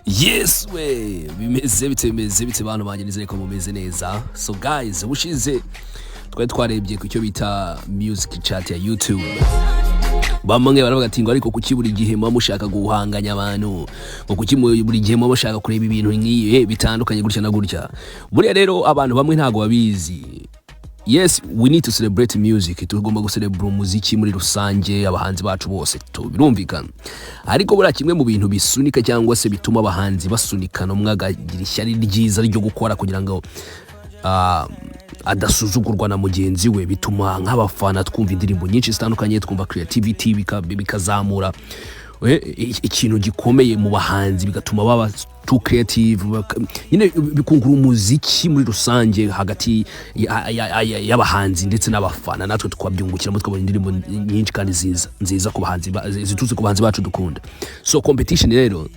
Yes we, bimeze bite? Bimeze bite, bantu banjye? Nizere ko mumeze neza. So guys, ubushize twari twarebye ku cyo bita music chart ya YouTube. Bamwe baravuga ati ngo ariko kuki buri gihe muba mushaka guhanganya abantu, ngo kuki buri gihe muba mushaka kureba ibintu nk'ibi bitandukanye gutya na gutya? Buriya rero abantu bamwe ntabwo babizi. Yes, we need to celebrate music. Tugomba gucelebrate umuziki muri rusange, abahanzi bacu bose, birumvikana. Ariko buriya kimwe mu bintu bisunika cyangwa se bituma abahanzi basunikana, umwe akagira ishyari ryiza ryo gukora kugira ngo adasuzugurwa na mugenzi we, bituma nk'abafana twumva indirimbo nyinshi zitandukanye, twumva creativity, bikazamura ikintu gikomeye mu bahanzi, bigatuma baba too creative, nyine bikungura umuziki muri rusange hagati y'abahanzi ndetse n'abafana. Natwe tukabyungukiramo, tukabona indirimbo nyinshi kandi nziza nziza ku bahanzi ziturutse ku bahanzi bacu dukunda. So competition rero,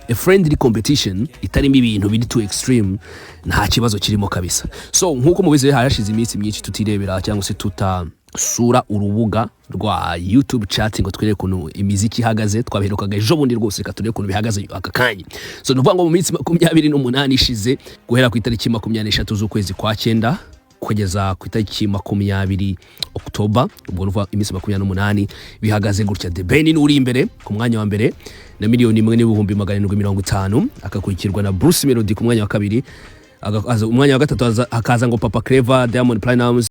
a friendly competition itarimo ibintu biri too extreme, nta kibazo kirimo kabisa. So nkuko mubizi, harashize iminsi myinshi tutirebera cyangwa se tutasura urubuga rwa YouTube chart ngo twereke ukuntu imiziki ihagaze. Twabiherukaga ejo bundi rwose. Reka turebe ukuntu bihagaze aka kanya. So ni ukuvuga ngo mu minsi 28 ishize, guhera ku itariki 23 z'ukwezi kwa cyenda kugeza ku itariki 20 Oktoba, ubwo ni ukuvuga iminsi 28, bihagaze gutya: The Ben ni uri imbere ku mwanya wa mbere na 1,750,000, akakurikirwa na Bruce Melody ku mwanya wa kabiri, umwanya wa gatatu hakaza ngo Papa Clever, Diamond Platnumz.